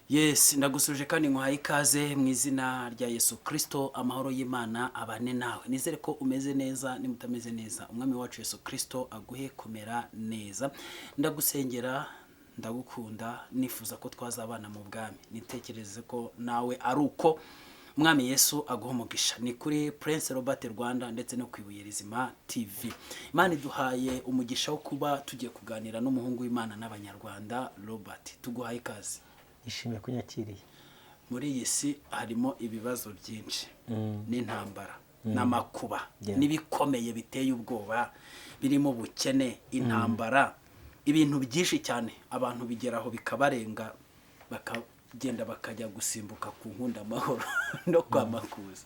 Yes, ndagusuje kandi nkuhaye ikaze mu izina rya Yesu Kirisito. Amahoro y'Imana abane nawe. Nizere ko umeze neza. Niba utameze neza, Umwami wacu Yesu Kirisito aguhe kumera neza. Ndagusengera, ndagukunda, nifuza ko twazabana mu bwami. Nitekereze ko nawe ari uko. Umwami Yesu aguha umugisha. Ni kuri Prince Robert Rwanda ndetse no ku Ibuye Rizima TV. Imana iduhaye umugisha wo kuba tugiye kuganira n'umuhungu w'Imana n'Abanyarwanda, Robert. Tuguhaye ikaze. Ishimiye ko unyakiriye. Muri iyi si harimo ibibazo byinshi n'intambara n'amakuba n'ibikomeye biteye ubwoba, birimo ubukene, intambara, ibintu byinshi cyane. Abantu bigeraho bikabarenga, bakagenda bakajya gusimbuka ku Nkundamahoro no kwa Makuza.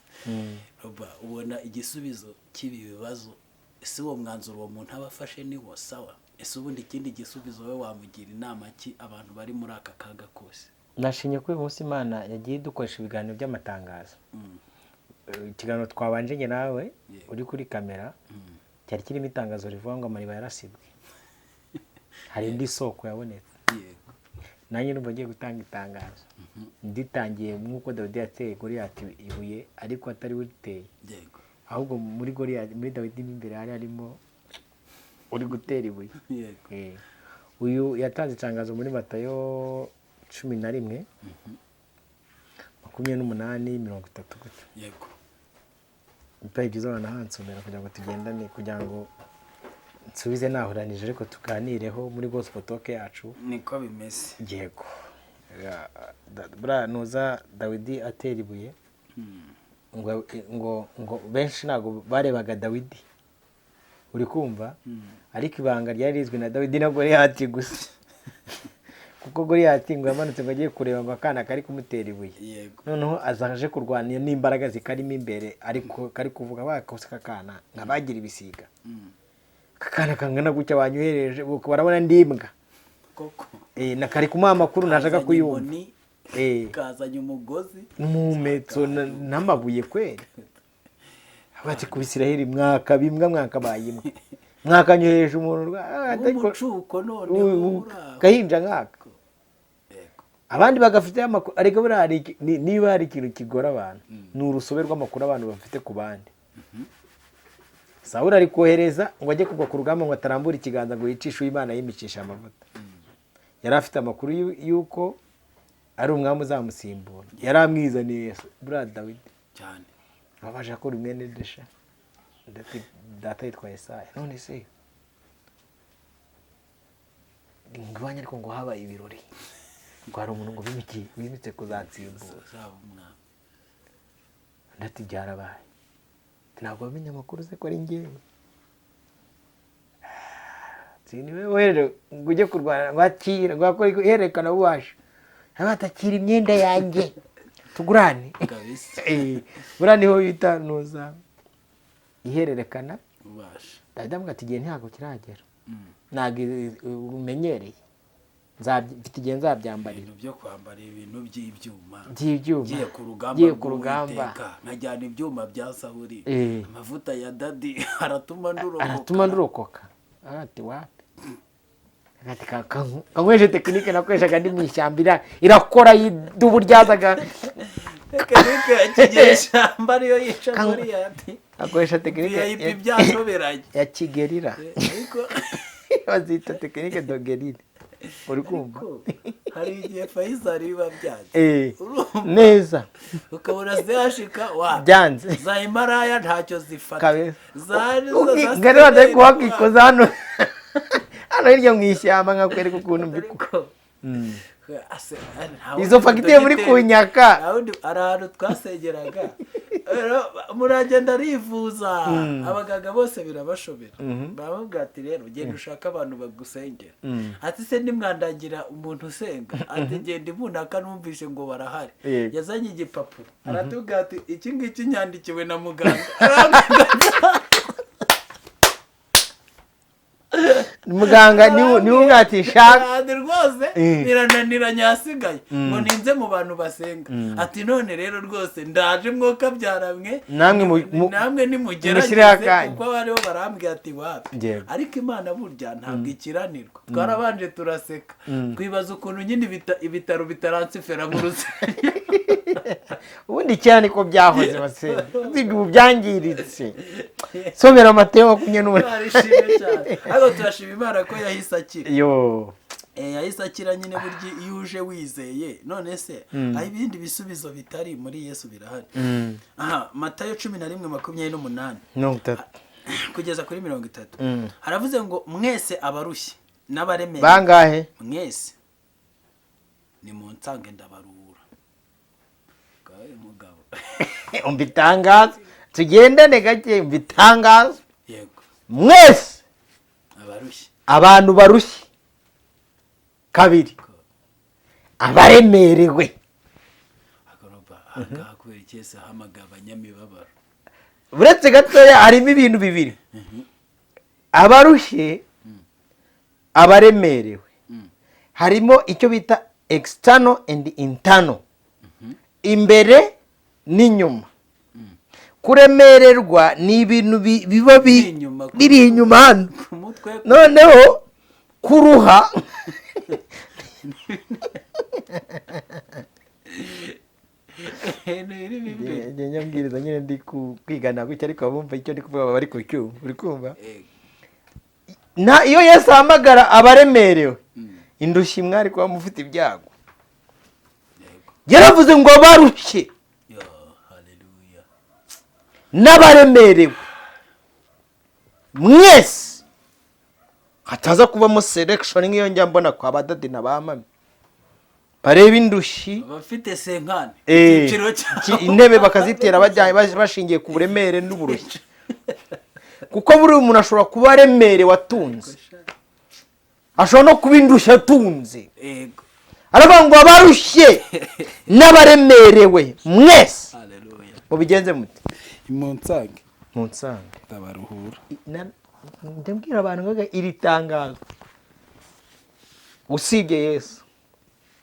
Roba, ubona igisubizo cy'ibi bibazo, ese uwo mwanzuro uwo muntu aba afashe ni wo sawa? Ese ubundi ikindi gisubizo, wowe wamugira inama ki abantu bari muri aka kaga kose? Nashimye ko uyu munsi Imana yagiye idukoresha ibiganiro by'amatangazo. Ikiganiro twabanje njye nawe uri kuri kamera cyari kirimo itangazo rivuga ngo amariba yarasibwe, hari indi soko yabonetse. Nanjye numva ngiye gutanga itangazo, nditangiye nk'uko Dawidi yateye Goliyati ibuye, ariko atari we uriteye, ahubwo muri Goliyati, muri Dawidi mo imbere hari harimo uri gutera ibuye. Uyu yatanze itangazo muri Matayo 11, 28, 30 gutyo. Bitari byiza wanahansomera kugira ngo tugendane, kugira ngo nsubize nahuranije, ariko tuganireho muri gospel talk yacu. Niko bimeze. Yego. Buriya nuza Dawidi atera ibuye, ngo benshi ntabwo barebaga Dawidi, uri kumva, ariko ibanga ryari rizwi na Dawidi na Goliyati gusa, kuko Goliyati ngo yamanutse ngo agiye kureba ngo akana kari kumutera ibuye, noneho azaje kurwana n'imbaraga zikarimo imbere, ariko kari kuvuga bakose kakana nkabagira ibisiga, akana kangana gutya banyohereje, barabona ndi imbwa. Koko. Na kari kumuha amakuru ntashaka Kazanye kuyumva. inkoni, kazanye umugozi. N'umuhumetso n'amabuye kweri. Bati ku Bisiraheli, mwaka bimbwa, mwakabaye imbwa, mwakanyohereje umuntu w'umucuko noneho uri aho. Gahinja nkaka. Abandi bagafite amakuru, ariko buriya hari niba hari ikintu kigora abantu, ni urusobe rw'amakuru abantu bafite ku bandi. Sawuli ari kohereza ngo ajye kugwa ku rugamba, ngo atarambura ikiganza ngo yicishe uw'Imana yimicisha amavuta. Yari afite amakuru y'uko ari umwami uzamusimbura, yari amwizaniye Yesu. Buriya Dawidi cyane babasha ko uri mwene Desha, ndetse data yitwa Yesaya. None se ngo iwanyu ariko ngo habaye ibirori, ngo hari umuntu ngo wimitse kuzansimbura. Uzaba umwami. Undi ati byarabaye, ntabwo wamenye amakuru se ko ari njyewe? Niwe wohereje ngo ujye kurwana, ngo akire, ngo akore ihererekana bubasha, batakira imyenda yanjye tugurane. Kabisa. Buriya niho bita nuza ihererekana ubasha. Dawidi avuga ati igihe ntabwo kiragera, ntabwo umenyereye, mfite igihe nzabyambarira. Ibintu byo kwambara ibintu by'ibyuma by'ibyuma. Ngiye ku rugamba ngiye ku rugamba rw'Uwiteka, nkajyana ibyuma bya Sawuli, amavuta ya daddy aratuma ndurokoka. Aratuma ndurokoka. Ati wapi, ati kanyweshe technique nakoreshaga ndi mu ishyamba irakora, y'idubu ryazaga. Technique ya kinyeshyamba ariyo yica Goliyati. Akoresha technique VIP byashoberanye. ya kigerira. Ariko bazita technique de guérilla, uri kumva? Ariko hari igihe Fayizari biba byanze. Urumva? Neza. Ukabona zihashika wa Byanze. za Himalaya ntacyo zifata. Kabisa. Za Ngari badaye kuhakikoza hano hano hirya mu ishyamba, nkakwereka ukuntu mbikora. Ariko nta wundi Izo fagitire muri dogiteri- kunyaka. Nta wundi, hari ahantu twasengeraga. Rero, muragenda arivuza, abaganga bose birabashobera, baramubwira ati rero genda ushake abantu bagusengera. Ati se nimwandangira umuntu usenga? Ati genda ibunaka, numvise ngo barahari. Yazanye igipapuro, aratubwira ati iki ngiki nyandikiwe na muganga. Arambwira Muganga niwe umwatisha. Ati rwose birananiranye, ahasigaye ngo ninze mu bantu basenga. Ati none rero rwose ndaje, mwuka byaramwe. Namwe namwe mushyireho nimugerageze akanyu. Kuko bariho barambwira ati wapi. Ariko Imana burya ntabwo ikiranirwa. Twarabanje turaseka, twibaza ukuntu nyine ibitaro bitaransifera mu rusengero. Ubundi kera niko byahoze, basenga. Usibye ubu byangiritse. Somera Mateyo 28. Twarishimye cyane, ariko turashima Imana ko yahise akira. Yo. Yahise akira nyine. Burya iyo uje wizeye, none se aho ibindi bisubizo bitari muri Yesu birahari. Aha, Matayo 11:28 30. kugeza kuri 30, haravuze ngo: "Mwese abarushye n'abaremerewe." Bangahe? Mwese ni mu nsange ndabaruhura. Ngawe mugabo. Umva itangazo, tugendane gake, umva itangazo. Yego. Mwese abarushye. Abantu barushye, kabiri abaremerewe. Agoroba ahangaha kubera iki ahamagara abanyamibabaro? Uretse gatoya, harimo ibintu bibiri: abarushye, abaremerewe. Harimo icyo bita external and internal, imbere n'inyuma. Kuremererwa ni ibintu biba biri inyuma biri inyuma hano. Ku mutwe. Noneho kuruha Ni imbere. Njye nyabwiriza nyine ndi kwigana gutya, ariko abumva icyo ndi kuvuga baba bari ku cyuma, uri kumva? Yego. Na iyo Yesu ahamagara abaremerewe, indushyi, mwari kuba mufite ibyago. Yaravuze ngo abarushye Yo, haleluya. n'abaremerewe mwese, hataza kubamo selection nk'iyo njya mbona kwa badadi na ba mami bareba indushyi. Abafite 50 icyiciro cyabo. Intebe bakazitera bajyanye bashingiye ku buremere n'uburushyi, kuko buriya umuntu ashobora kuba aremerewe atunze, ashobora no kuba indushyi atunze. Aravuga ngo abarushye n'abaremerewe mwese, Haleluya. mubigenze mute? Munsange. Munsange. Ndabaruhura. Ndabwira abantu ngo iri tangazo, usibye Yesu,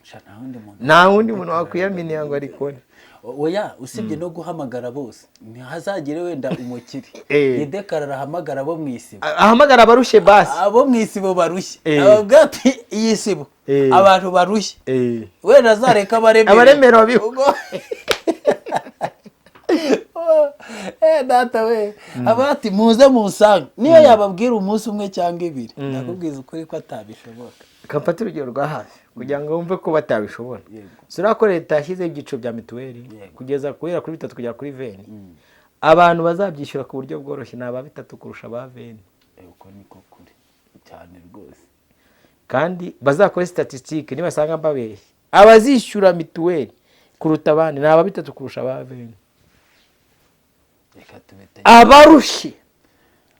Sha, nta wundi muntu. nta wundi muntu wakwiyaminiya ngo arikore. Oya, usibye no guhamagara bose, ntihazagire wenda umukire yidekarara ahamagara abo mu isibo. Ahamagara abarushye basi. Abo mu isibo barushye, ababwira ati iyi sibo abantu barushye, wenda azareka abaremerewe. Abaremerewe biho. Data we aba ati muze munsange, niyo yababwira umunsi umwe cyangwa ibiri, ndakubwiza ukuri ko atabishobora. Kamfate urugero rwa hafi kugira ngo wumve ko batabishobora. Yego. Sura ko leta yashyizeho ibyiciro bya mituweli, kugeza guhera kuri bitatu kugera kuri 20. Abantu bazabyishyura ku buryo bworoshye ni aba bitatu kurusha aba 20. Uko niko kuri cyane rwose. Kandi bazakore statistique, nibasanga mbabeshye, abazishyura mituweli kuruta abandi ni aba bitatu kurusha aba 20. Reka tubite. Abarushye,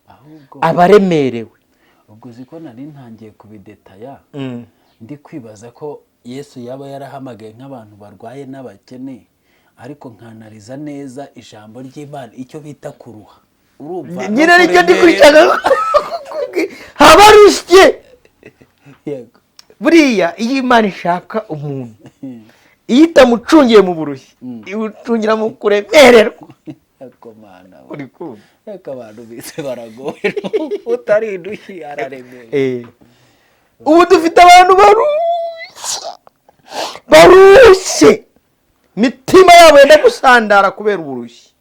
ahubwo abaremerewe. Ubwo uzi ko nari ntangiye kubidetaya, ndi kwibaza ko Yesu yaba yarahamagaye nk'abantu barwaye n'abakene, ariko nkanariza neza ijambo ry'Imana, icyo bita kuruha, urumva no Nyine nicyo ndi kuremererwa. kurishaka, abarushye. Buriya iyo Imana ishaka umuntu, iyo itamucungiye mu burushyi, iwucungira mu kuremererwa. Ariko Mana we. Uri kumva? Reka, abantu bise baragowe, utari indushyi araremera. Ubu dufite abantu barushye, barushye, imitima yabo yenda gusandara kubera uburushyi.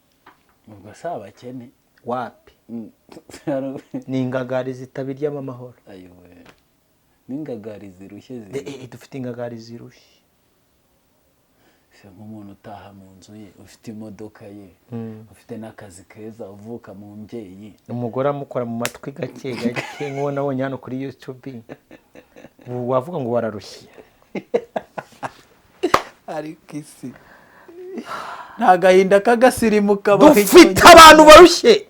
Ubwo si abakene? Wapi, ni ingagari zitabiryamo amahoro. Ayowe, n'ingagari zirushye ziri. Dufite ingagari zirushye. Se nk'umuntu utaha mu nzu ye, ufite imodoka ye, ufite n'akazi keza, uvuka mu mbyeyi. Umugore amukora mu matwi gake gake, nk'uwo nabonye hano kuri YouTube, ubu wavuga ngo wararushye? Ariko isi nta gahinda k'agasirimu kabaho. Dufite abantu barushye,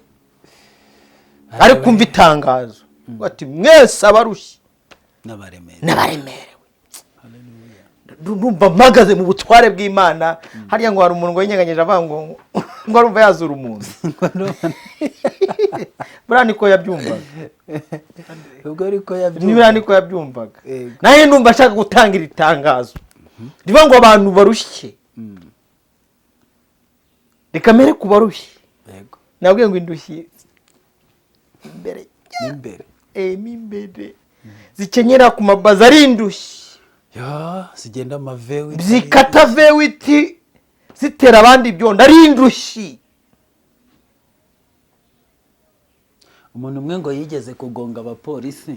ariko kumva itangazo bati mwese abarushye n'abaremere n'abaremerewe. Ndumva mpagaze mu butware bw'Imana. Hariya ngo hari umuntu ngo yinyeganyije avuga ngo arumva yazura umuntu, buriya niko yabyumvaga. Ubwo ariko yabyumva. Niba niko yabyumvaga. Yego. Nawe ndumva ashaka gutanga iri tangazo rivuga ngo abantu barushye, reka mere ku barushye. Yego. Nabwiye ngo indushyi imbere, n'imbere, mo imbere zikenyera ku mabaza ari indushyi. Ya, zigenda amavewi. Zikata vewiti, zitera abandi ibyondo, ari indushyi. Umuntu umwe ngo yigeze kugonga abapolisi,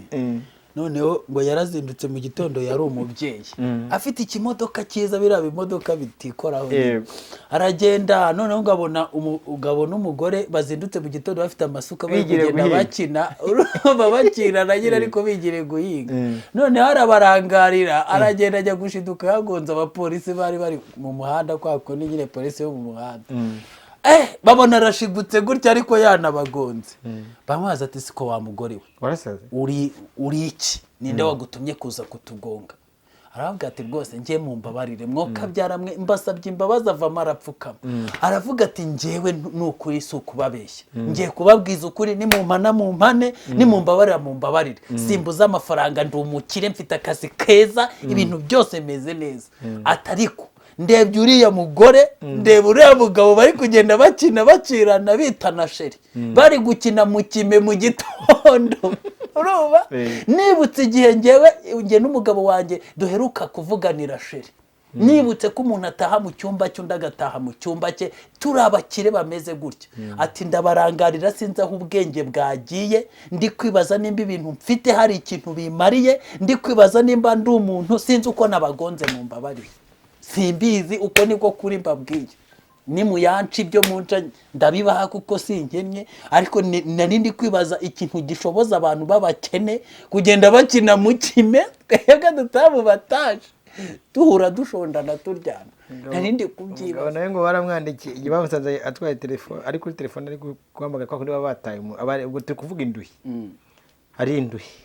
noneho ngo yarazindutse mu gitondo, yari umubyeyi afite ikimodoka cyiza, biriya bimodoka bitikoraho nyine. Aragenda, noneho ngo abona umugabo n'umugore bazindutse mu gitondo bafite amasuka bari Bigire kugenda guhinga. bakina, urumva bakina nyine ariko bigire guhinga. Noneho arabarangarira, aragenda ajya gushiduka yagonze abapolisi bari bari mu muhanda, kwa kundi nyine polisi yo mu muhanda. Babona arashigutse gutya ariko yanabagonze, bamubaza ati: "Siko wa mugore we, Warasaze? uri iki? Ninde wagutumye kuza kutugonga?" Aravuga ati: "Rwose njye mumbabarire, mwokabyara mwe, mbasabye imbabazi." Avamo arapfukama, aravuga ati: "Njyewe ni ukuri si ukubabeshya, ngiye kubabwiza ukuri, nimumpana mumpane, nimumbabarira mumbabarire. Simbuze amafaranga, ndi umukire, mfite akazi keza, ibintu byose meze neza. Atariko ndebye uriya mugore, ndeba uriya mugabo bari kugenda bakina, bakirana, bitana chéri, bari gukina mu kime mu gitondo, urumva, nibutse igihe ngewe njye n'umugabo wanjye duheruka kuvuganira chéri, nibutse ko umuntu ataha mu cyumba cye, undi agataha mu cyumba cye, turi abakire bameze gutya." Ati: "Ndabarangarira, sinzi aho ubwenge bwagiye, ndi kwibaza nimba ibintu mfite hari ikintu bimariye, ndi kwibaza nimba ndi umuntu, sinzi uko nabagonze, mu mbabarire, simbizi. Uko niko kuri mbabwiye, nimuyanca ibyo munca ndabibaha kuko sinkennye, ariko nari ndi kwibaza ikintu gishoboza abantu b'abakene kugenda bakina mu kime, twebwe dutabubataje duhura dushondana turyana, nari ndi Umugabo kubyibaza." nawe ngo baramwandikiye igihe bamusanze atwaye telefone, ari kuri telefone, ari guhamagara kwa kundi baba bataye ubwo turi kuvuga indushyi, ari indushyi.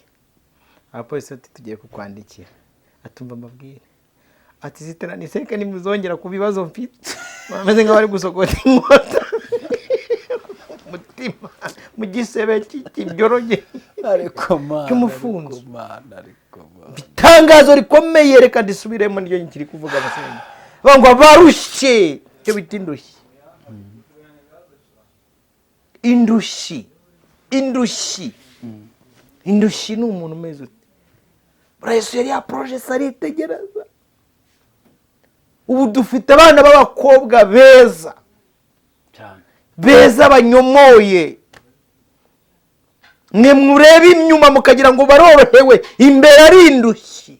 Abapolisi bati: "Tugiye kukwandikira." Atumva amabwire, ati: "Ziterane reka nimuzongera ku bibazo mfite, bameze nk'abari gusogota inkota umutima mu gisebe cy'ibyoroge Ariko Mana, cy'umufunzo." Ariko Mana, ariko Mana. Itangazo rikomeye, reka ndisubiremo, niryo nkiri kuvuga abasenga bavuga ngo abarushye, icyo bita indushyi, indushyi, indushyi, indushyi ni umuntu umeze ute? Buriya Yesu yari yaporojese, aritegereza. Ubu dufite abana b'abakobwa beza, Cyane. beza, banyomoye. Mwe murebe inyuma mukagira ngo barorohewe, imbere ari indushyi.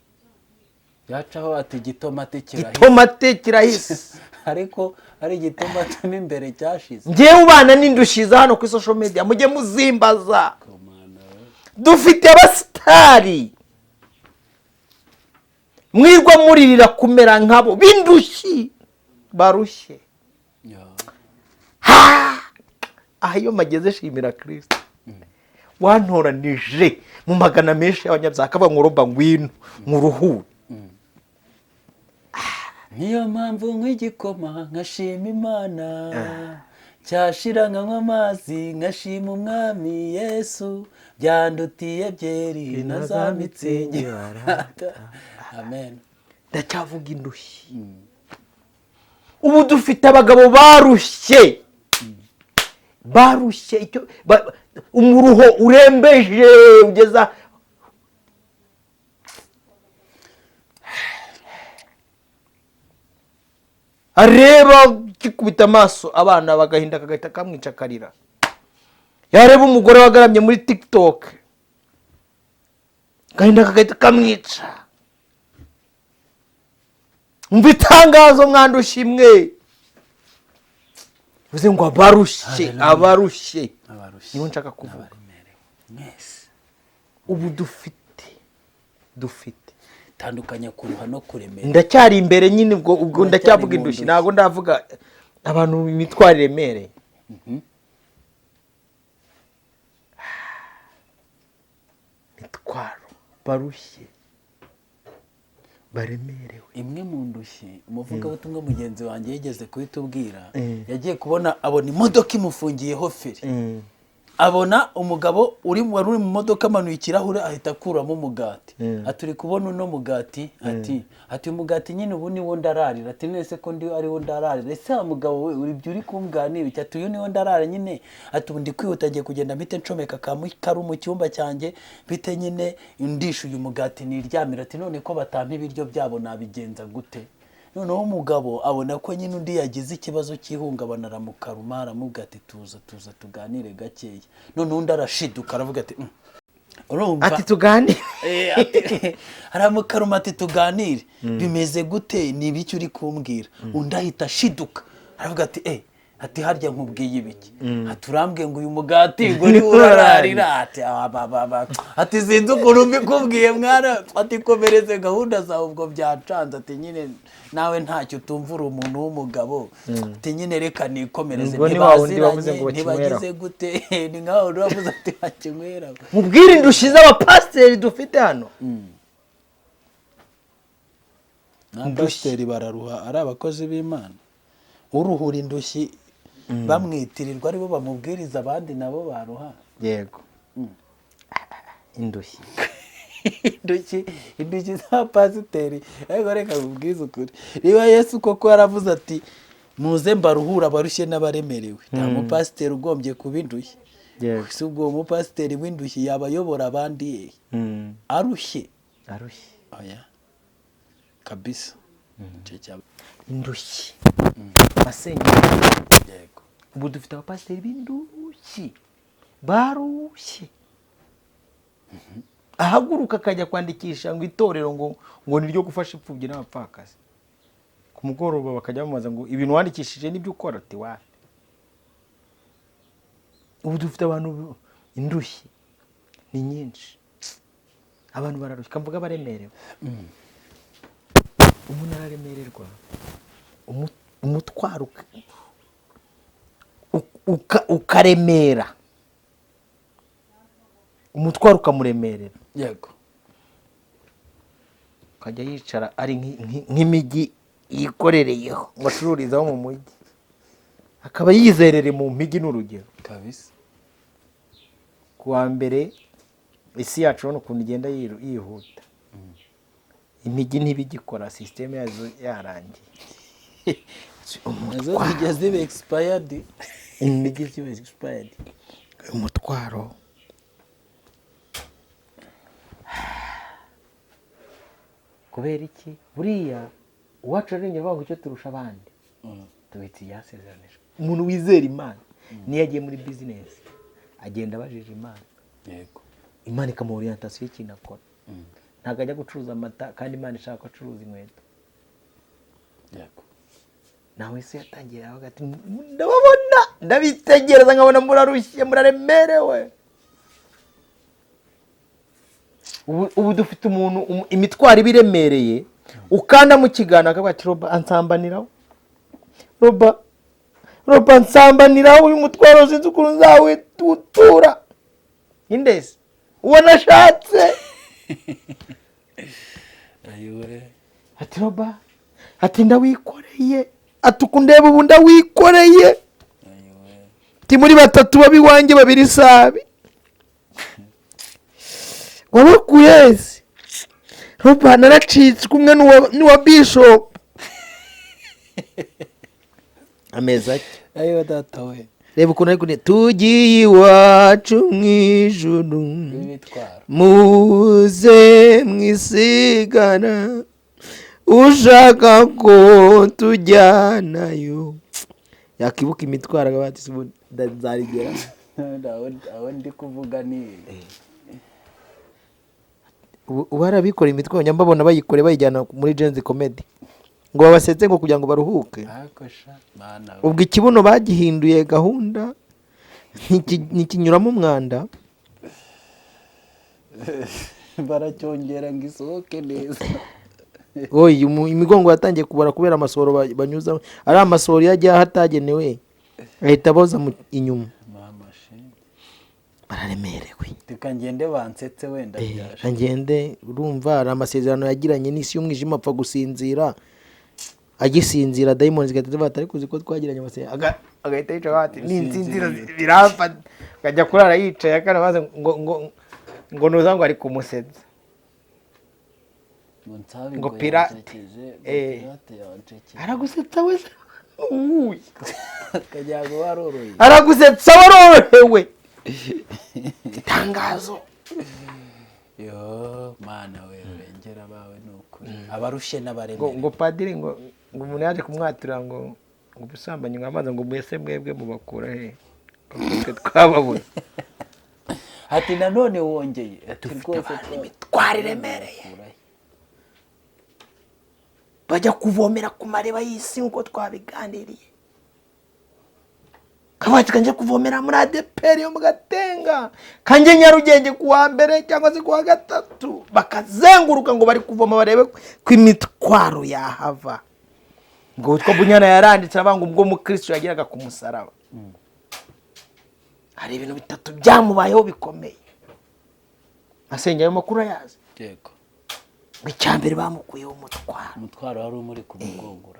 Yacaho ati: "Igitomate kirahise." Gitomate kirahise. Ariko ari igitomate mo imbere cyashize. Ngewe ubana n'indushyi za hano kuri social media, mujye muzimbaza. Komana we. Dufite abasitari mwirwa muririra kumera nkabo, b'indushyi, barushye. Aha iyo mageze shimira Kirisito wantoranije mu magana menshi y'abanyabyaha, akavuga ngo: "Roba, ngwino nkuruhure." Niyo mpamvu nk'igikoma nkashima Imana, cyashira nkanywa amazi nkashima Umwami Yesu, byandutiye byeri na za mitsingi. Amen. Ndacyavuga indushyi. Ubu dufite abagabo barushye, barushye, icyo umuruho urembeje ugeza areba kikubita amaso abana bagahinda kagahita kamwica akarira, yareba umugore wagaramye muri TikTok agahinda kagahita kamwica. Umva itangazo, mwandushye imwe, bivuze ngo abarushye, Hallelujah. abarushye, Abarushye nibo nshaka kuvuga. N'abaremerewe mwese. Ubu dufite Tandukanya kuruha no kuremera. Ndacyari imbere nyine, ubwo Uracyari ndacyavuga mu indushyi. ndushyi. Ntabwo ndavuga abantu imitwaro iremereye. Imitwaro, barushye, baremerewe. Imwe mu ndushyi, umuvugabutumwa mugenzi wanjye yigeze kubitubwira, yagiye kubona abona imodoka imufungiyeho feri. Abona umugabo uri wari uri mu modoka amanuye ikirahure, ahita akuramo umugati. Ati: "Uri kubona uno mugati?" Ati: "Umugati nyine ubu niwo ndararira." Ati: "Nese ko ndi ariwo ndararira ese wa mugabo we, uri ibyo uri kumbwira ni ibiki?" Ati: "Uyu niwo ndarara nyine." Ati: "Ubu ndi kwihuta, ngiye kugenda mpite ncomeka ka karu mu cyumba cyanjye, mpite nyine ndisha uyu mugati niryamira." Ati: "None ko batampa ibiryo byabo nabigenza gute?" Noneho umugabo abona ko nyine undi yagize ikibazo cy'ihungabana, aramukaruma, aramubwira ati: "Tuza, tuza tuganire gakeya." Noneho undi arashiduka, aravuga ati: Urumva?" Ati: "Tuganire." Aramukaruma ati: "Tuganire, bimeze gute? Ni ibiki uri kumbwira?" Undi ahita ashiduka, aravuga ati: "Eh," ati: "harya nkubwiye ibiki?" Ati: "Urambwiye ngo uyu mugati ngo niwo urararira." Ati: "Ah, ba, ba, ba." Ati: "Sinzi ukuntu mbikubwiye mwana." Ati: "Komereze gahunda zawe, ubwo byacanze." Ati: "Nyine nawe ntacyo utumva, uri umuntu w'umugabo." Ati: "Nyine reka nikomereze." Ubwo ni wa wundi wavuze ngo ntibagize bakinyweraho. gute? Ni nka wundi wavuze ati bakinyweraho. Mubwire indushyi z'abapasiteri dufite hano. N'abapasiteri bararuha, ari abakozi b'Imana. Uruhura indushyi bamwitirirwa, aribo bamubwiriza, abandi nabo baruha. Yego, indushyi. Indushyi z'abapasiteri. Ariko reka nkubwize ukuri, niba Yesu koko yaravuze ati: "Muze mbaruhure abarushye n'abaremerewe," nta mupasiteri ugombye kuba indushyi. Si ubwo uwo mupasiteri w'indushyi yaba ayobora abandi ye arushye? Arushye. Oya kabisa. Icyo cyaba Indushyi masenyeri. Ubu dufite abapasiteri b'indushyi barushye, ahaguruka akajya kwandikisha ngo itorero ngo ni ryo gufasha imfubyi n'abapfakazi, ku mugoroba bakajya bamubaza ngo: "Ibintu wandikishije nibyo ukora?" Ati: "Wapi." Ubu dufite abantu indushyi ni nyinshi, abantu bararushye, kamvuga baremerewe. Umuntu araremererwa, umutwaro ukaremera, umutwaro ukamuremerera, akajya yicara ari nk'imijyi yikorereyeho ngo acururizaho mu mujyi, akaba yizerere mu mpigi, ni urugero. Ku wa mbere isi yacu urabona ukuntu igenda yihuta, imijyi ntibigikora, sisiteme yazo yarangiye. Nazo zijya ziba expired. Imijyi ziba expired. Umutwaro, kubera iki? Buriya uwacu arengera bavuga icyo turusha abandi, tubitse ibyasezeranijwe. Umuntu wizera Imana niyo agiye muri bizinesi agenda abajije Imana, Imana ikamuha orientation y'ikintu akora. Ntabwo ajya gucuruza amata kandi Imana ishaka ko acuruza inkweto. Nawe se yatangiye avuga ati: "Ndababona, ndabitegereza nkabona murarushye, muraremerewe." Ubu dufite umuntu imitwaro iba iremereye, ukanda mu kiganiro akavuga ati: "Roba ansambaniraho, roba, roba nsambaniraho, uyu mutwaro sinzi ukuntu nzawutura indese uwo nashatse." Ayiwe. Ati: "Roba," ati: "ndawikoreye," ati: "uku ndeba ubu ndawikoreye." Ayiwe. Ati: "Muri batatu baba iwanjye, babiri sabi wabakuye se roba, naracitswe, umwe n'uwa bishop amezi ake." Ayiwe data we. Reba ukuntu ari kune: "Tugiye iwacu mu ijuru." W'imitwaro. "Muze mwisigana, ushaka ko tujyanayo yakibuka imitwaro akaba ati: "Ubu nzarigera." Aho ndi kuvuga ni Ubu hari abikora imitwaro, njya mbabona bayikore bayijyana muri Gen-Z Comedy ngo babasetse, ngo kugira ngo baruhuke. Ariko sha mana we. Ubwo ikibuno bagihinduye gahunda, ntikinyuramo umwanda. Baracyongera ngo isohoke neza. Oyi, imigongo yatangiye kubara kubera amasohoro banyuzamo, ari amasohoro iyo ajya aho atagenewe ahita aboza inyuma. Mama shenge. Bararemerewe. Reka ngende bansetse wenda byaje. Ngende, urumva hari amasezerano yagiranye n'isi y'umwijima, apfa gusinzira. Agisinzira, dayimoni zigahita zivuga ati: "Ariko uzi ko twagiranye amasezerano?" Agahita yicara ati: "Ninsinzira biramfata." Akajya kurara yicaye akana, maze ngo nuza ngo ari kumusetsa. Ngo nsabe Ngo pirate. yansekeje, ngo pirate yansekeje. Aragusetsa wese. Uy. Akagira ngo waroroye. Aragusetsa warorohewe. Itangazo. Yo Mana we, urengera abawe, ni ukuri, abarushye Ngo n'abaremere. Ngo padiri, ngo umuntu yaje kumwaturira ngo ubusambanyi, ngo amazi, ngo mwese mwebwe mubakura he? Ngo twe twababuze. Ati nanone wongeye, ati rwose Imitwaro iremereye. Bajya kuvomera ku mariba y'isi nk'uko twabiganiriye. Kabaye kanjye kuvomera muri ADEPR yo mu Gatenga, kanjye Nyarugenge ku wa mbere cyangwa se ku wa gatatu, bakazenguruka ngo bari kuvoma barebe ko imitwaro yahava. Ngo witwa Bunyana yaranditse aravuga ngo ubwo umukristo yageraga ku musaraba, hari ibintu bitatu byamubayeho bikomeye. Asengera, ayo makuru ayazi. Yego. Ngo icya mbere, bamukuyeho umutwaro. Umutwaro wari umuri ku mugongo.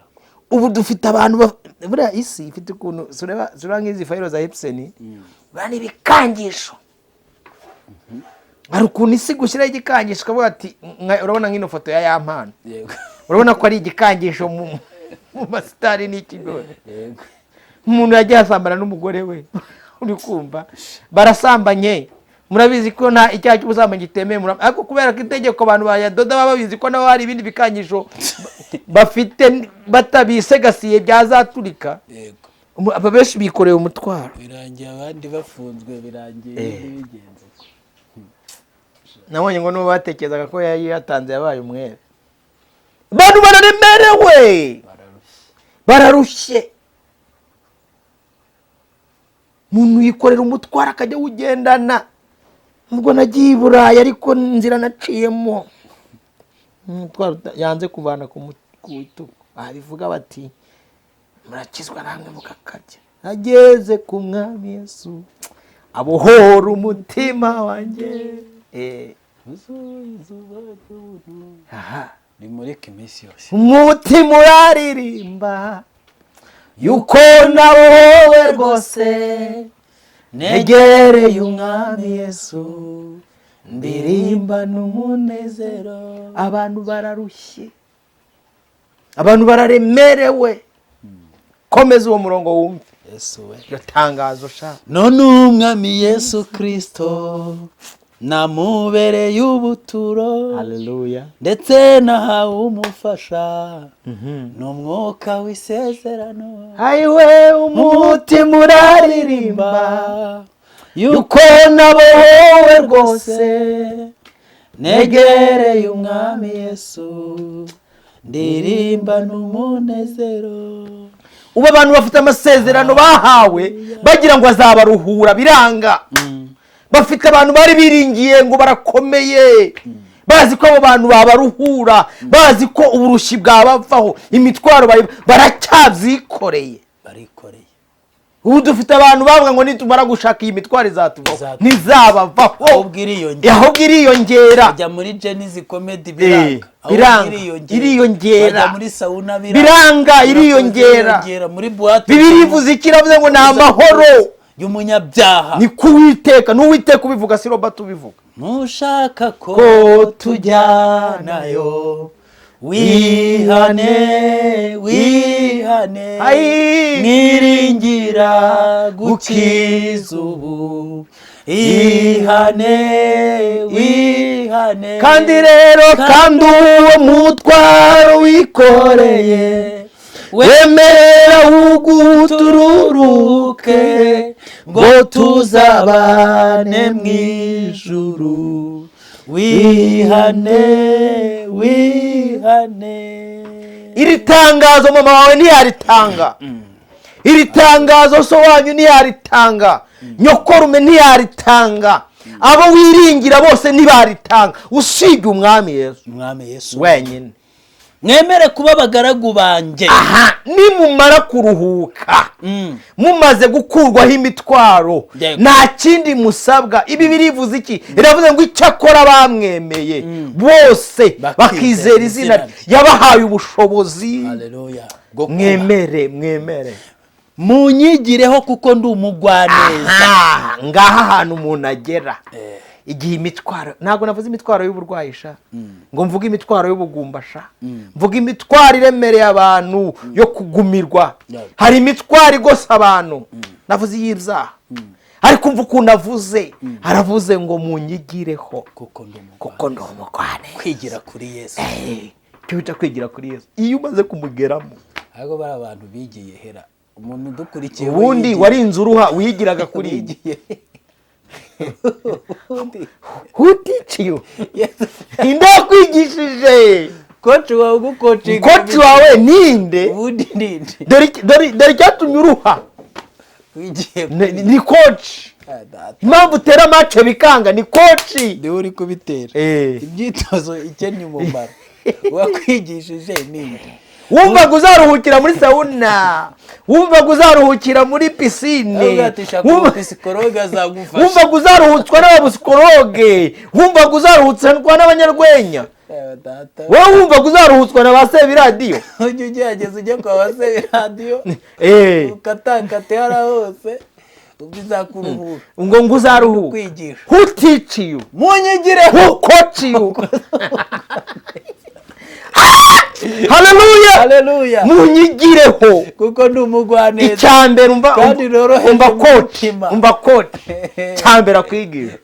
Ubu dufite abantu buriya isi ifite ukuntu zureba nk'izi fayiro za Epson, buriya ni ibikangisho. Hari ukuntu isi gushyiraho igikangisho ukavuga ati urabona nk'ino foto ya Mpano, urabona ko ari igikangisho mu masitari n'ikigori. Umuntu yagiye asambana n'umugore we, uri kumva barasambanye. Murabizi ko nta icyaha cy'ubusambanyi gitemewe, ariko kubera ko itegeko abantu bayadoda baba babizi ko nabo hari ibindi bikangisho bafite batabisegasiye byazaturika. Aba benshi bikoreye umutwaro. Birangiye abandi bafunzwe, birangiye ibindi bigenze uko. Nabonye ngo n'ubu batekerezaga ko yari yatanze yabaye umwere. Abantu bararemerewe. Bararushye. Bararushye. Umuntu yikorera umutwaro akajya awugendana. Ubwo nagiye i Burayi, ariko inzira naciyemo, umutwaro yanze kuvana ku bitugu. Babivuga bati: "Murakizwa namwe mugakabya." Ageze ku Mwami Yesu abohora umutima wanjye. Zuba izuba ry'ubuntu Aha. rimurika iminsi yose. Umutima uraririmba yuko nawowe rwose negereye Umwami Yesu, ndirimba n'umunezero. Abantu bararushye, abantu bararemerewe. Komeza uwo murongo wumve. Yesu we. Iryo tangazo sha. None Umwami Yesu Kirisito namubereye ubuturo, Haleluya. ndetse nahawe umufasha, ni umwuka w'isezerano. Ayiwe, umutima uraririmba yuko nabohowe rwose negereye Umwami Yesu, ndirimba n'umunezero. Ubu abantu bafite amasezerano bahawe bagira ngo azabaruhura, biranga. Bafite abantu bari biringiye ngo barakomeye, bazi ko abo bantu babaruhura, bazi ko uburushyi bwabavaho, imitwaro baracyabyikoreye. Barikoreye. Ubu dufite abantu bavuga ngo nitumara gushaka iyi mitwaro izatuvaho. Izatuvaho. Ntizabavaho. Ahubwo iriyongera. Ahubwo iriyongera. Bajya muri Gen-Z Comedy, biranga. Ahubwo Biranga. iriyongera. Iriyongera. Bajya muri sauna, biranga. Biranga, iriyongera. Iriyongera. Muri boîte. Bibiliya ivuze iki? Iravuze ngo ni amahoro y'umunyabyaha. Ni kuwiteka, n'Uwiteka ubivuga, si Robert ubivuga. Ntushaka ko Ko tujyanayo, wihane, wihane. Ayi. Mwiringira gukiza ubu, ihane, wihane. Kandi rero, kandi uwo mutwaro wikoreye, wemera ugutururuke ngo tuzabane mu ijuru, wihane, wihane. Iri tangazo mama wawe ntiyaritanga, iri tangazo so wanyu ntiyaritanga, nyokorume ntiyaritanga, abo wiringira bose ntibaritanga, usibye Umwami Yesu Umwami Yesu wenyine. Mwemere kuba abagaragu banjye. Aha, nimumara kuruhuka, mumaze gukurwaho imitwaro, nta kindi musabwa. Ibi birivuze iki? Iravuze ngo icyakora bamwemeye bose, bakizera bakizera izina izina rye, yabahaye ubushobozi. Haleluya. Bwo kuba. Mwemere, mwemere. Munyigireho kuko ndi umugwaneza. Aha ngaha ahantu umuntu agera igihe imitwaro, ntabwo navuze imitwaro y'uburwayi sha, ngo mvuge imitwaro y'ubugumbasha, mvuge imitwaro iremereye abantu yo kugumirwa. Hari imitwaro igose abantu, navuze iy'ibyaha, ariko umva ukuntu avuze, aravuze ngo munyigireho kuko ndi umugwaneza. Kuko ndi umugwaneza. Kwigira kuri Yesu. Icyo bita kwigira kuri Yesu, iyo umaze kumugeramo. Ahubwo bari abantu bigiye hera umuntu udukurikiye we Ubundi warinze uruha wigiraga kuri iyi. Wigiye ubundi. Who teach you? Ninde wakwigishije? Coach wawe ugucoachinga. Coach wawe ninde? Ubundi ninde? Dore icyatumye uruha. Wigiye Ni coach. Ah, data. Impamvu utera match bikanga ni coach. Niwe uri kubitera. Imyitozo ikennye umumaro, uwakwigishije ninde? Wumvaga uzaruhukira muri sauna, wumvaga uzaruhukira muri piscine. Ahubwo ati shaka umupsychologue azagufasha. Wumvaga uzaruhutswa n'abapsychologue, wumvaga uzaruhutswa n'abanyarwenya. Eh, data. Wowe wumvaga uzaruhutswa na ba sebiradiyo. Ujye ugerageza ujye kwa ba radiyo, ukatakate hariya hose bizakuruhura. Ngo uzaruhuka. Kwigisha. Who teach you? Munyigireho. Who coach you? Haleluya! Haleluya! Munyigireho kuko ndi umugwaneza Icyambere umva, kandi noroheje umva mu coach, mutima. Umva coach, icyambere akwigisha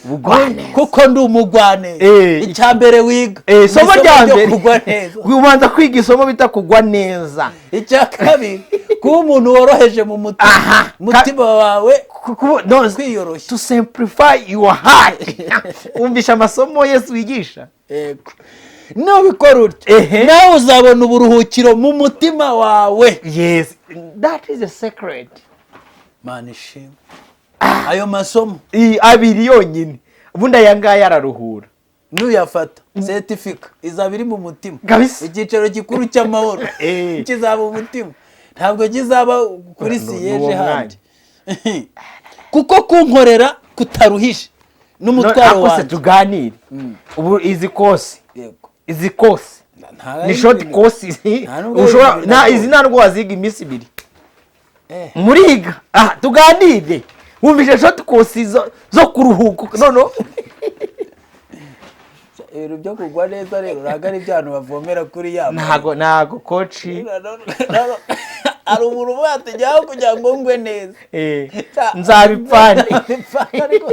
ubugwaneza. Kuko ndi umugwaneza. Icya mbere wiga Isomo ni rya ryo mbere kugwa neza. Ubanza kwiga isomo bita kugwa neza. Icya kabiri, kuba umuntu woroheje mu mutima. Umutima wawe No, kwiyoroshya. To simplify your heart. Wumvisha amasomo Yesu wigisha. Yego, nubikora utyo, nawe uzabona uburuhukiro mu mutima wawe. Yes, that is the secret. Mana ishimwe, ayo masomo Iyi abiri yonyine, ubundi aya ngaya araruhura. Nuyafata, certificat izaba iri mu mutima. Kabisa. Icyicaro gikuru cy'amahoro kizaba umutima, ntabwo kizaba kuri Ni uwo siège handi, kuko kunkorera kutaruhije n'umutwaro Ako se wanjye. Tuganire ubu izi course, izi course ni short course. Nta nubwo ari Ushobora ibintu na binagoye. izi ntabwo waziga iminsi 2 muriga. Ah, tuganire, wumvise short course zo kuruhuka none? Ibintu byo kugwa neza rero ntabwo ari ibyo bavomera kuri ya Ntago coach. Hari umuntu uvuga ati njyaho kugira ngo ngwe neza. Nzabipfane. Nzabipfane, ariko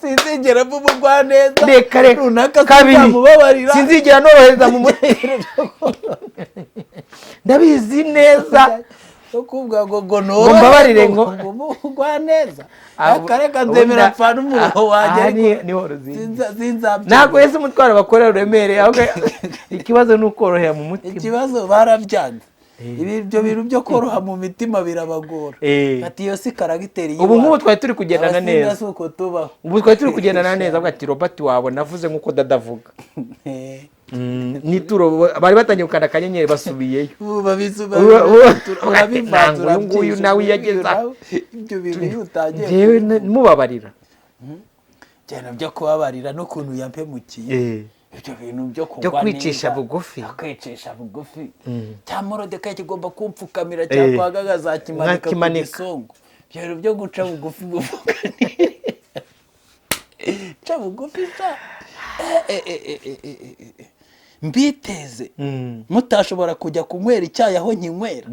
sinzigera mba umugwaneza Reka reka. runaka. Kabiri, Sinzamubabarira. sinzigera norohereza mu mutwe, ndabizi neza. No kuvuga ngo Ngo mbabarire ngo mugwa neza, akareka nzemera mpfana umuruho wanjye, Aha ariko niho ruzingiye. Sinzabyemera. Ntabwo ese umutwaro bakorera uremereye, ahubwo ikibazo ni ukorohera mu mutima. Ikibazo barabyanze. Ibyo bintu byo koroha mu mitima birabagora. Ati iyo si caractère. Ubu nk'ubu twari turi kugendana Abasinga neza. si uko tubaho. Ubu twari turi kugendana neza, avuga ati Robert wabona avuze nk'uko dada avuga. Nituro bari batangiye gukanda akanyenyeri basubiyeyo. Ubu babizi. Ntabwo uyu nguyu nawe iyo ageze aho. Ibyo bintu iyo utangiye Njyewe mubabarira. Ibintu byo kubabarira n'ukuntu yampemukiye, ibyo bintu byo kugwa Byo kwicisha neza, bugufi. byo kwicisha bugufi, cya Morodekayi kigomba kumpfukamira, cyangwa akazakimanika ku Nkakimanika. gisongo. Ibyo bintu byo guca bugufi, buvuga ca bugufi sa mbiteze, mutashobora kujya kunywera icyayi aho nkinywera,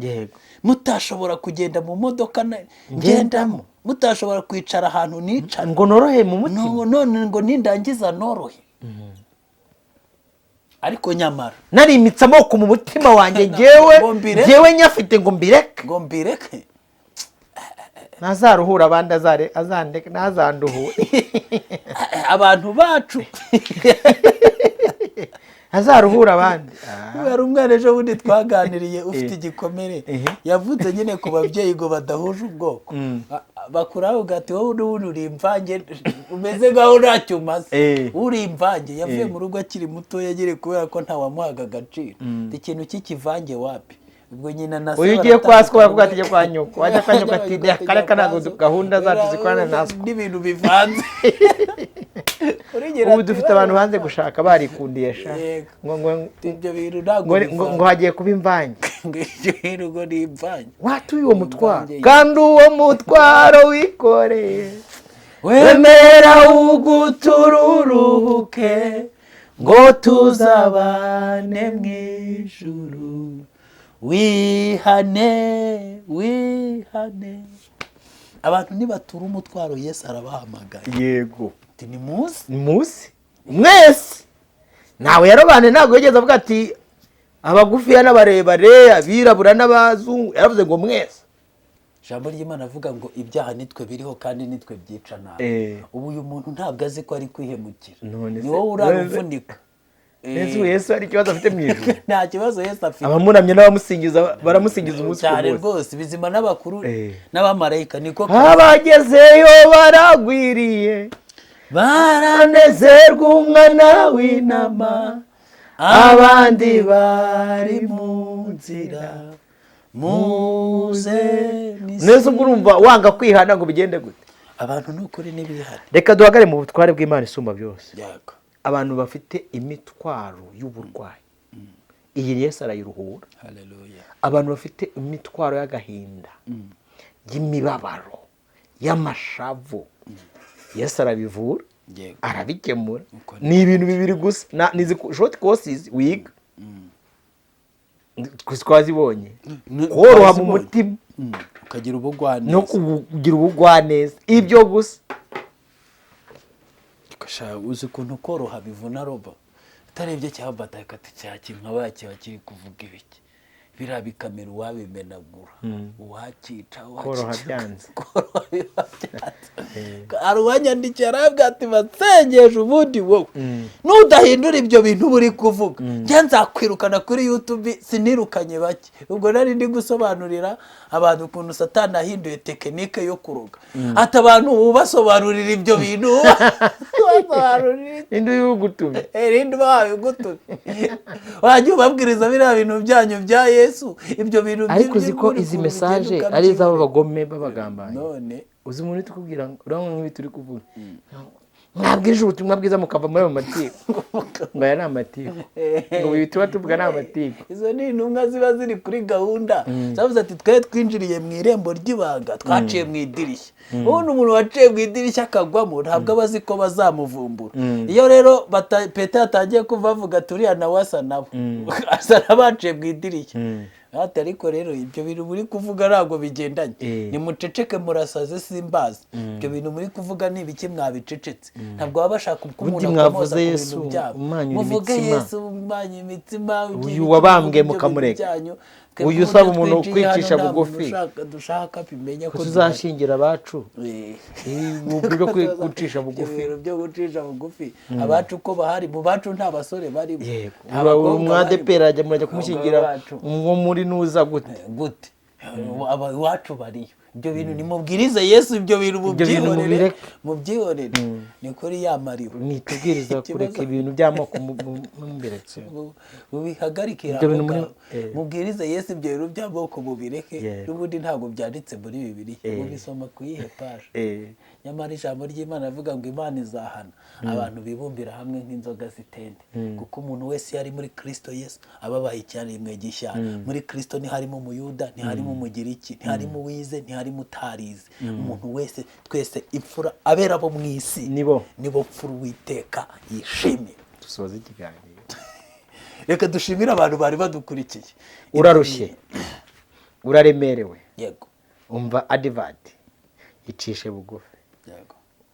mutashobora kugenda mu modoka ngendamo, mutashobora kwicara ahantu nicara. Ngo norohe mu mutima. None ngo nindangiza norohe, ariko nyamara Narimitse amoko mu mutima wanjye njyewe. Ngo mbireke. Njyewe nyafite, ngo mbireke. Ngo mbireke. Ntazaruhura abandi, azare azandeke, ntazanduhure. Abantu bacu. Ntazaruhura abandi. Hari umwana ejo bundi twaganiriye ufite igikomere, yavutse nyine ku babyeyi ngo badahuje ubwoko. Bakuravuga ati wowe n'ubundi uri imvange, umeze nkaho ntacyo umaze. Uri imvange, yavuye mu rugo akiri muto, yagiye kubera ko ntawamuhaga agaciro. Ikintu cy'ikivange wapi. Ubwo nyina na se Uyu ugiye kwa siko baravuga ati baratandukana. jya kwa nyoko, wajya kwa nyoko ati reka reka, ntabwo gahunda zacu zikorana na siko. N'ibintu bivanze. Ubu dufite abantu banze gushaka barikundiye sha. Yego. Ngo Ibyo bintu ntabwo ngo ngo hagiye kuba imvange. Ngo ibyo bintu ngo ni imvange. Watuye uwo mutwaro. Imvange. Kandi uwo mutwaro wikoreye, wemera ugutururuke ngo tuzabane mu ijuru. Wihane, wihane. Abantu nibatura umutwaro, Yesu arabahamagaye. Ati nimuze. Muzi mwese, ntawe yarobane, ntabwo yigeze avuga ati abagufiya n'abarebare, abirabura n'abazungu, yaravuze ngo mwese. Ijambo ry'Imana avuga ngo ibyaha nitwe biriho kandi nitwe byica nabi. Ubu uyu muntu ntabwo azi ko ari kwihemukira. None Ni wowe uraruvunika. Nese ubu Yesu hari ikibazo afite mu ijuru? Nta kibazo Yesu afite. Abamuramye n'abamusingiza baramusingiza umunsi ku Cyane munsi. Rwose bizima n'abakuru n'abamarayika niko. Abagezeyo baragwiriye, Baranezerwa umwana w'intama, abandi bari mu nzira. Muze. Nese ubwo urumva wanga kwihana ngo bigende gute? Abantu ni ukuri n'ibihari. Reka duhagare mu butware bw'Imana isumba byose. Yego. Abantu bafite imitwaro y'uburwayi, iyi Yesu arayiruhura. Haleluya. Abantu bafite imitwaro y'agahinda, y'imibabaro, y'amashavu, Yesu arabivura. Arabikemura. Uko. Ni ibintu bibiri gusa. Ni izi short courses wiga twazibonye: koroha mu Twazibonye. mutima Ukagira ubugwaneza. No kugira ubugwaneza, ibyo gusa. Sha, uzi ukuntu koroha bivuna roba utarebye cyangwa bataka cya kintu nka kiba kiri kuvuga ibiki, biriya bikamera uwabimenagura, uwakica. Koroha Uwakica. byanze. Koroha biba byanze. Hari uwanyandikiye arambwira ati basengeje ubundi wowe nudahindura ibyo bintu uba uri kuvuga, njye nzakwirukana kuri YouTube. Sinirukanye bake. Ubwo nari ndi gusobanurira abantu ukuntu Satani ahinduye technique yo kuroga, ati abantu ubasobanurira ibyo bintu ubasobanurira. Ninde ugutumye? Rindi uba wabigutumye, wajya ubabwiriza biriya bintu byanyu bya Yesu, ibyo bintu. Ariko uzi ko by'ukuri izi ukuntu message ugenda ari iz'abo ukabyibonera. bagome b'abagambanyi. None Uzi umuntu uri tukubwira ngo urabona nk'ibi turi kuvuga, mwabwirije ubutumwa bwiza mukava muri ayo matiku, ngo aya ni amatiku, ngo ibi tuba tuvuga ni amatiku. Izo ni intumwa ziba ziri kuri gahunda, zavuze ati twe twinjiriye mu irembo ry'ibanga, twaciye mu idirishya. Ubundi umuntu waciye mu idirishya akagwamo ntabwo aba azi ko bazamuvumbura. Iyo rero Petero yatangiye kuva avuga ati uriya nawe asa nabo, asa n'abaciye mu idirishya. Ati ariko rero ibyo bintu muri kuvuga ntabwo bigendanye. Nimuceceke, murasaze, simbazi ibyo bintu muri kuvuga ni ibiki, mwabicecetse. Ntabwo baba bashaka ko Ubundi umuntu akomoza mwavuze ku bintu Yesu, byabo. umwanyura Muvuge imitsima. Yesu umwanya imitsima. Uyu wabambwe mukamureka. Uyu usaba umuntu kwicisha bugufi. Dushaka bimenya ko ko tuzashingira abacu. Ubu bwo gucisha bugufi. Ibyo bintu byo gucisha bugufi, abacu ko bahari, mu bacu nta basore barimo. Yego. Nta bakobwa Umwadeperi barimo. ajya murajya kumushyingira Abagabo bacu. nko muri nuza gute? Gute? Iwacu bariyo. Ibyo bintu nimubwirize Yesu, ibyo bintu Ibyo bintu mubyihorere. mubireke. Mubyihorere, ni kuri ya mariba. Nitubwiriza kureka ibintu by'amoko mubiretse. Mubihagarikire Ibyo aho bintu ngaho. muri Mubwirize Yesu, ibyo bintu by'amoko mubireke. N'ubundi ntabwo byanditse muri Bibiliya. Mubisoma ku yihe paje? Nyamara ijambo ry'Imana rivuga ngo Imana izahana abantu bibumbira hamwe nk'inzoga zitende, kuko umuntu wese iyo ari muri Kristo Yesu aba abaye icyaremwe gishya. Muri Kristo ntiharimo Umuyuda, ntiharimo Umugiriki, ntiharimo uwize, ntiharimo utarize. Umuntu wese, twese imfura, abera bo mu isi Nibo. nibo mfura Uwiteka yishimiye. Dusoza ikiganiro. Reka dushimire abantu bari badukurikiye. Urarushye, uraremerewe, umva advert, icishe bugufi,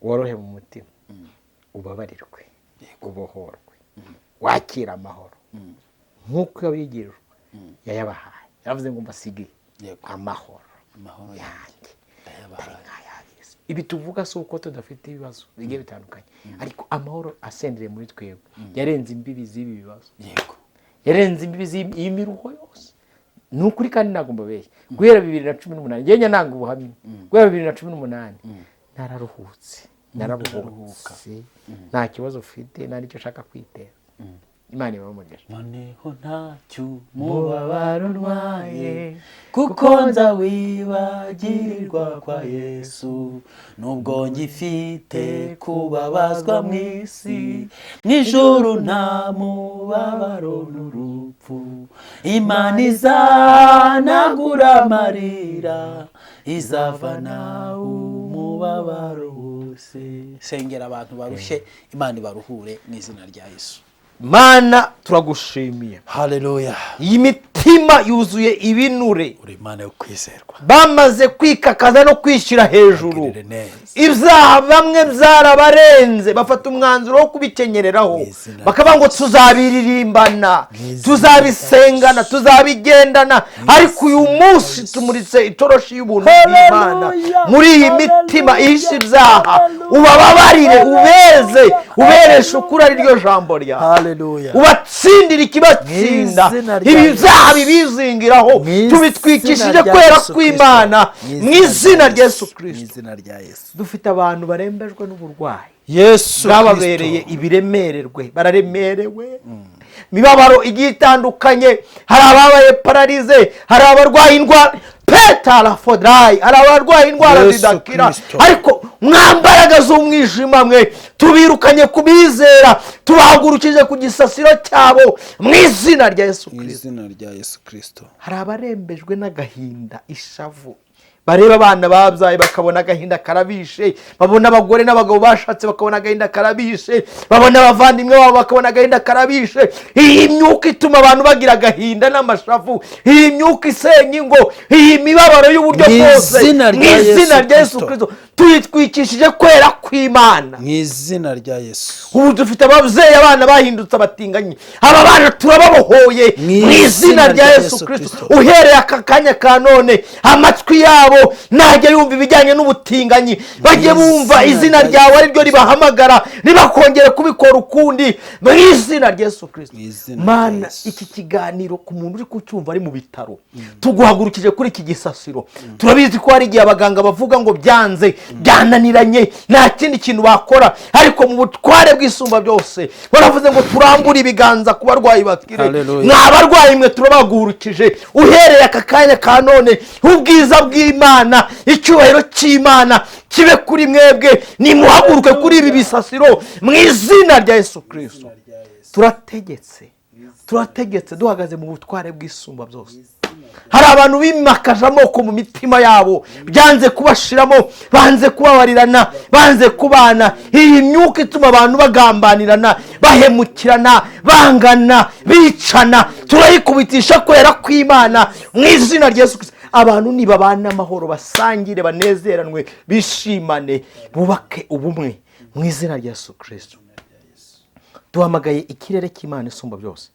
worohe mu mutima, ubabarirwe, ubohorwe, wakire amahoro nk'uko abigishwa yayabahaye. Yaravuze ngo mbasigiye amahoro Amahoro yanjye, ndayabahaye. atari nk'ay'ab'isi. Ibi tuvuga si uko tudafite ibibazo bigiye bitandukanye, ariko amahoro asendereye muri twebwe yarenze imbibi z'ibi bibazo, yarenze imbibi z'imiruho yose. Ni ukuri kandi ntabwo mbabeshya. Guhera 2018, njye nanga ubuhamya, guhera 2018 nararuhutse, narabuhutse, nta kibazo ufite, nta n'icyo ushaka kwitera. Imana ibahe umugisha. Noneho ntacyo Umubabaro ntwaye, kuko nza wibagirirwa kwa Yesu. Nubwo ngifite kubabazwa mu isi, mu ijuru nta mubabaro n'urupfu. Imana izanagura amarira, izavana umubabaro wose. Sengera abantu barushye, Imana ibaruhure mu izina rya Yesu. Mana, turagushimiye. Haleluya. Iyi mitima yuzuye ibinure. Uri Imana yo kwizerwa. Bamaze kwikakaza no kwishyira hejuru. Bagirire neza. Ibyaha bamwe byarabarenze, bafata umwanzuro wo kubikenyereraho, Mu izina bakavuga ngo tuzabiririmbana, Mu izina tuzabisengana, tuzabigendana. Ariko uyu munsi tumuritse itoroshi y'ubuntu bw'Imana muri iyi mitima ihishe ibyaha. Ubababarire, ubeze, ubereshe ukuri ari ryo jambo ryawe. Haleluya. Ubatsindire ikibatsinda. Mu izina rya Ibi Yesu. byaha bibizingiraho, Mu izina tubitwikishije rya kwera Yesu kw'Imana, Kristo. mu izina rya Yesu Mu Kirisito. izina rya Yesu. Dufite abantu barembejwe n'uburwayi Yesu bwababereye ibiremererwe, bararemerewe, imibabaro igiye itandukanye. Hari ababaye paralysé, hari abarwaye indwara petarafodayi, hari abarwaye indwara Yesu zidakira. Kristo. Ariko mwambaraga z'umwijima mwe, tubirukanye ku bizera, tubahagurukije ku gisasiro cyabo mu izina rya Yesu Mu Kirisito. izina rya Yesu Kirisito. Hari abarembejwe n'agahinda, ishavu. Bareba abana babyaye bakabona agahinda karabishe, babona abagore n'abagabo bashatse bakabona agahinda karabishe, babona abavandimwe babo bakabona agahinda karabishe. Iyi myuka ituma abantu bagira agahinda n'amashavu, iyi myuka isenya ingo, iyi mibabaro y'uburyo Mu bwose, izina mu rya izina Yesu rya Yesu Kristo. Kirisito, tuyitwikishije kwera kw'Imana. Mu izina rya Yesu. Ubu dufite ababyeyi, abana bahindutse abatinganyi. Aba bana turababohoye mu izina rya Yesu Kirisito. Uhereye aka kanya ka none, amatwi yabo ntajya yumva ibijyanye n'ubutinganyi. Bajye bumva izina ryawe ari ryo ribahamagara, ntibakongere kubikora ukundi, mu izina rya Yesu Kirisito. Mu izina rya Mana, Yesu. iki kiganiro ku muntu uri kucyumva ari mu bitaro, tuguhagurukije kuri iki gisasiro. Turabizi ko hari igihe abaganga bavuga ngo byanze, byananiranye, nta kindi kintu bakora. Ariko mu butware bw'Isumba byose baravuze ngo turambure ibiganza ku barwayi bakire. Hallelujah. Mwa barwayi mwe, turabahagurukije. Uhereye aka kanya ka none, ubwiza bw'Imana, icyubahiro cy'Imana kibe kuri mwebwe. Nimuhaguruke kuri ibi bisasiro mu izina rya Yesu Kirisito. Turategetse, turategetse duhagaze mu butware bw'Isumba byose. Hari abantu bimakaje amoko mu mitima yabo, byanze kubashiramo, banze kubabarirana, banze kubana. Iyi myuka ituma abantu bagambanirana, bahemukirana, bangana, bicana, turayikubitisha kwera kw'Imana mu izina rya Yesu Kristo. Abantu nibabana amahoro, basangire, banezeranwe, bishimane, bubake ubumwe mu izina rya Yesu Kristo. Duhamagaye ikirere cy'Imana Isumba byose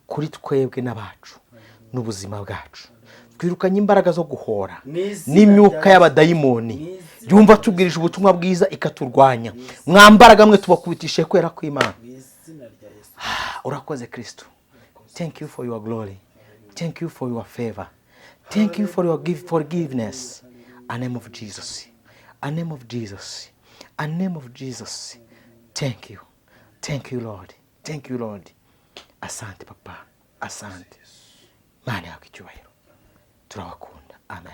kuri twebwe n'abacu n'ubuzima bwacu. Twirukanye imbaraga zo guhora n'imyuka y'abadayimoni yumva tubwirije ubutumwa bwiza ikaturwanya. Mwambaraga mwe, tubakubitishe kwera kw'Imana. Urakoze Kristo. Thank you for your glory, thank you for your favor, thank you for your forgiveness. A name of Jesus, a name of Jesus, a name of Jesus. Thank you, thank you Lord, thank you Lord. Asante Papa, asante. Mana yawe icyubahiro. Turabakunda. Amen.